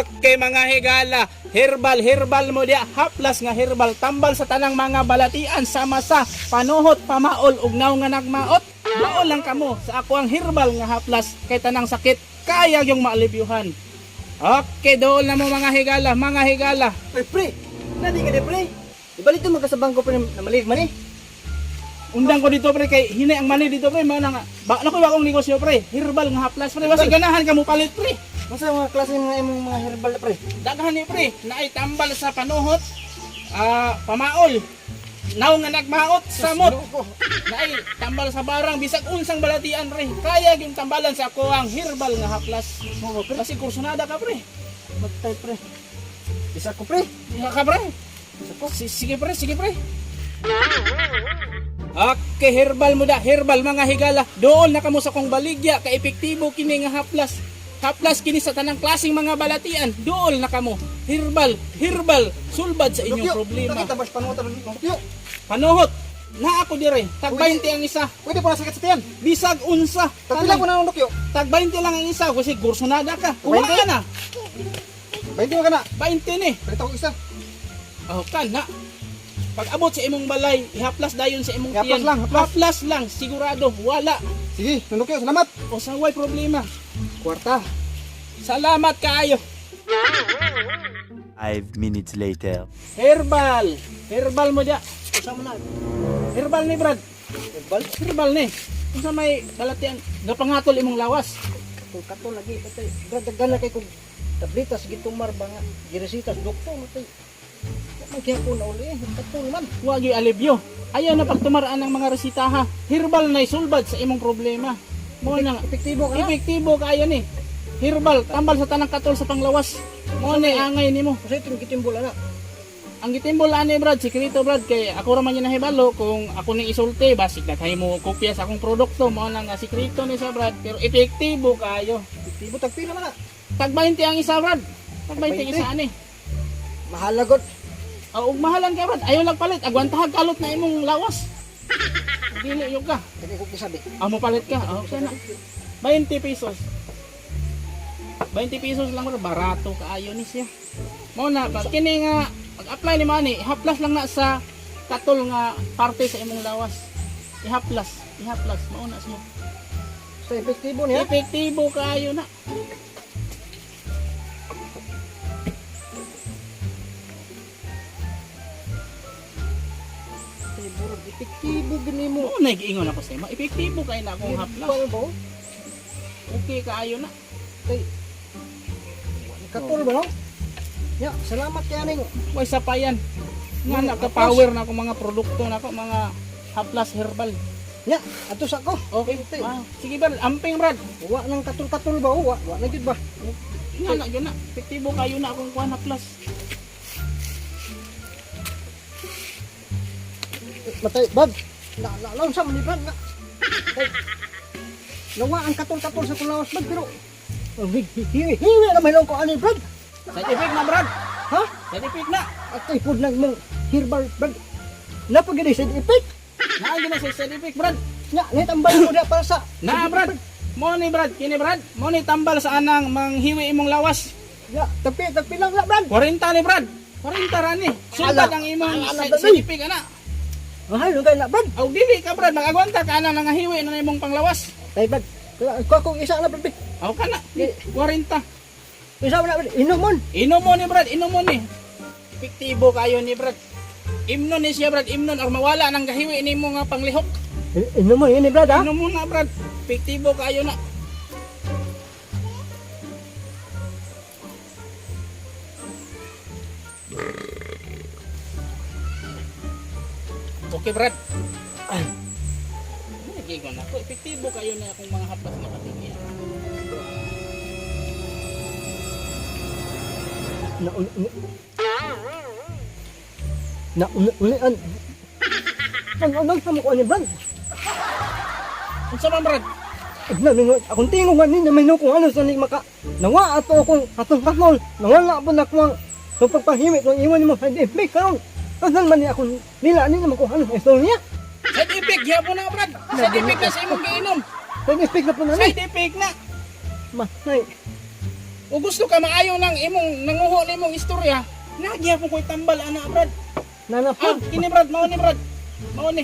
Okay mga higala, herbal herbal mo diya, haplas nga herbal tambal sa tanang mga balatian sama sa panuhot, pamaol ug naw nga nagmaot. Duol lang kamo sa ako ang herbal nga haplas kay tanang sakit kaya yung maalibyuhan. Okay, dool na mo mga higala, mga higala. Ay, pre! Nadi ka di, pre! Ibalik to magka sa bangko, pre, na maliit man eh. Undang ko dito pre kay hinay ang mani dito pre, mga nga. Ba na ko akong negosyo pre, herbal nga haplas pre. Basi ganahan ka mo palit pre. Masa mga klase mga imong mga herbal na, pre? Daghan ni pre, naay tambal sa panuhot, pamaol. Naw nga nagmaot samot. Naay tambal sa barang bisag unsang balatian pre. Kaya gyud tambalan sa ako ang herbal nga haplas. Oo, pre. Kasi kursunada ka pre. Matay, pre. Isa ko, pre. Isa ka pre. Isa ko. Sige pre, sige pre. Okay, herbal mo da, herbal mga higala. Doon na kamo sa kong baligya, ka-epektibo kini nga haplas. Haplas kini sa tanang klaseng mga balatian. Dool na kamo. Herbal, herbal, sulbad sa inyong Lukyo, problema. Nakita ba sa panuhot? Lukyo. Panuhot, na ako dire. Tag 20 ang isa. Pwede po na sakit sa tiyan. Bisag unsa. Tagpila ko na ng lukyo. Tag 20 lang ang isa kasi gursunada ka. Kuha 20? na. 20 mo ka na. 20 ni. Palito ko isa. Oh, kan na. Pag abot sa imong balay, ihaplas dayon sa imong Ihaplas tiyan. lang, haplas. Haplas lang, sigurado wala. Sige, nunukyo, salamat. O sa way problema. Kwarta. Salamat kaayo. 5 minutes later. Herbal. Herbal mo dia. Usa mo na. Herbal ni Brad. Herbal? Herbal ni. Unsa may balatian gapangatol imong lawas. Katol katol lagi patay. Brad, daghan na kay kog tablitas gitumar ba nga. Giresitas doktor matay. Wa man kaya ko na uli eh. Katol man. Wa gyud alibyo. Ayaw na pagtumaraan ng mga resita ha. Herbal na sulbad sa imong problema. Mo na nga. Epektibo ka na. Epektibo kaayo ni. Herbal, tambal sa tanang katol sa panglawas. Mo na angay nimo. Kasi itong gitimbol ana. Ang gitimbol ani Brad, sikreto Brad kay ako ra man yung nahibalo kung ako ning isulti basig daghay mo kopya sa akong produkto mo na nga sikreto ni sa Brad pero epektibo kaayo. Epektibo tagpila man na. Tag 20 ang isa Brad. Tag 20 ang isa ani. Mahalagot. O, ug mahalan ka Brad, ayaw lang palit, agwantahag kalot na imong lawas. Dili yung ka. Dili ko kisabi. Amo palit ka. Oh, sana. 20 pesos. 20 pesos lang bro, barato kaayo ni siya. Mo na pag kini nga pag-apply ni mani, ihaplas lang na sa katol nga parte sa imong lawas. Ihaplas, ihaplas mao na siya. Sa epektibo niya. Epektibo kaayo na. Tay burog epektibo gini mo. Mo na giingon ako sa imo, epektibo kaayo na akong haplas. Herbal ba? oh? Okay kaayo na. Tay. Katol ba no? Ya, salamat kay aning. Way sa pa yan. Nga naka-power na akong mga produkto na ako, mga haplas herbal. Ya, ato sa ko. Okay. Tay. Ah, sige Brad, amping Brad. Wa nang katol-katol ba? oh? Wa, wa na gyud ba? Nga na, yun na. Epektibo kayo na akong kuha na plus. Matay, bag. Na na laon sa man ni Brad na. Tay. Nawa ang katol-katol sa kulawas bag pero hiwi hiwi na may ko ani Brad. Side effect na Brad. Ha? Side effect na. Atay pud nang mong herbal Brad. Napagid side effect. Naa na sa side effect Brad. Nya, nitambal mo da para sa Na Brad. Mo ni Brad, kini Brad. Mo ni tambal sa anang manghiwi imong lawas. Ya, tapi tapi lang la Brad. 40 ni Brad. 40 ra ni. Sulbad ang imong Ala, side, Brad. side effect ana. Mahal kay na Brad. Aw dili ka Brad, magagwanta ka ana nangahiwi na imong panglawas. Tay Brad. Ko akong isa na Brad. Aw kana. 40. Isa na Brad. Inomon. Inom mo ni Brad, inom mo ni. Epektibo kayo ni Brad. Imnon ni siya Brad, imnon or mawala nang gahiwi nimo nga panglihok. Inomon ini Brad ha. Inom mo na Brad. Epektibo kayo na. Okay Brad. Ay. Ano nagigon ako? Epektibo kayo na akong mga haplas na patingin. Na na uli uli an. Ang anong sa mo ko ani Brad. Unsa man Brad? Na mingo akong tingog nga ni na mingo kung ano sa ni maka nawa ato akong atong katol. Nawala po na kuwang so pagpahimit ng iwan nimo side effect karon. Asan man ni akong nila ni naman kung ano sa istorya. Side effect gyapon na Brad. Side effect na sa imong giinom. Side effect na po na ni. Side effect na. Matay. O gusto ka maayo ng imong nanguho nimong istorya, nagyapon ko'y tambal ana, Brad. Nana Ah, po. kini Brad, mao ni Brad. Mao ni.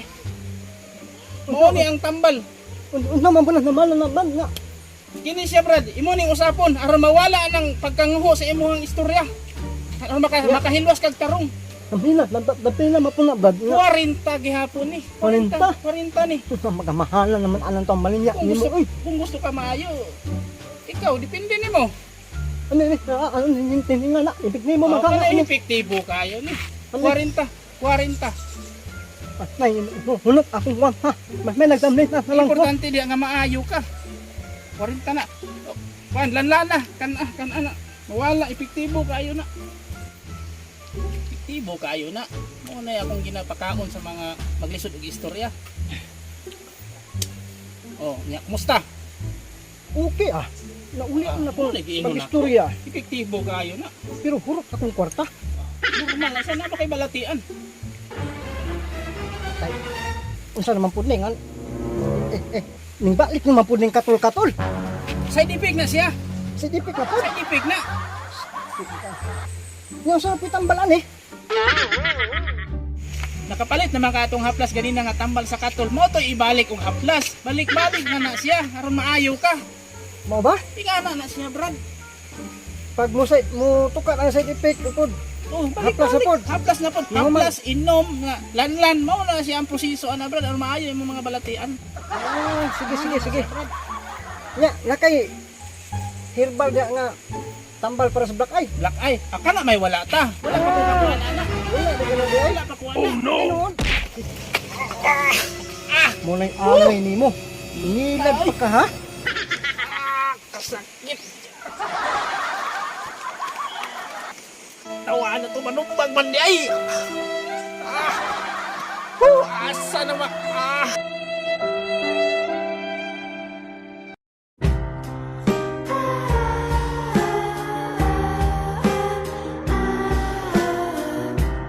Mao ni ang tambal. Unsa man po na naman na man nga. Kini siya, Brad, imo ning usapon aron mawala ang pagkanguho sa imong istorya. Aron makahilwas kag tarong. Damhina, damhina man po na, Brad. Nga. 40 gihapon ni. 40? 40 ni. Magamahalan naman anang tambal niya. Kung Nimo, gusto, uy. kung gusto ka maayo, ikaw depende nimo. Ano ni? Ano ni tininga na? Ibig nimo Oh, magkanga kana ini. epektibo kayo ni. Ano? 40, 40. Patay, hunot akong kwan ha. Mas may nagdamlit na lang ko. Importante diya nga maayo ka. 40 na. Oh, kuan lanlana kan ah, kan ana. Mawala, epektibo kayo na. Epektibo kayo na. Mo na akong ginapakaon sa mga maglisod og istorya. Oh, nya kumusta? Okay ah. Nauli Ah, na akong wala, giingon na. pag-istorya. Epektibo kayo na. Pero hurot akong kwarta. Normal asa na ba kay balatian? Tay. Unsa naman pud ning eh ning balik naman pud ning katol-katol. Side effect na siya. Si dipik na pud. Side effect na. Nya unsa na tambalan eh. Nakapalit naman ka atong haplas ganina nga tambal sa katol. Mo to ibalik og haplas. Balik-balik na na siya aron maayo ka. Mao ba? Ingana na siya, Brad. Pag mo side mo tuka ang side effect upod. Oh, balik, Haplas na balik. pod. Haplas na pod. Normal. Haplas, inom, nga. Lanlan, mao na siya ang proseso ana, Brad, aron maayo imong mga balatian. Ah, sige sige sige. Nya nakay herbal diya nga tambal para sa black eye. Black eye. Akala may wala ta. Wala pa ko kakuan ana. Wala di ka na di ay. Wala pa ko ana. Oh no. Ah! Mo na'y angay nimo. Nilad pa ka ha? Ah, kasakit. Tawa na to manumbag man di ay. Ah. Huh, asa na ma. Ah.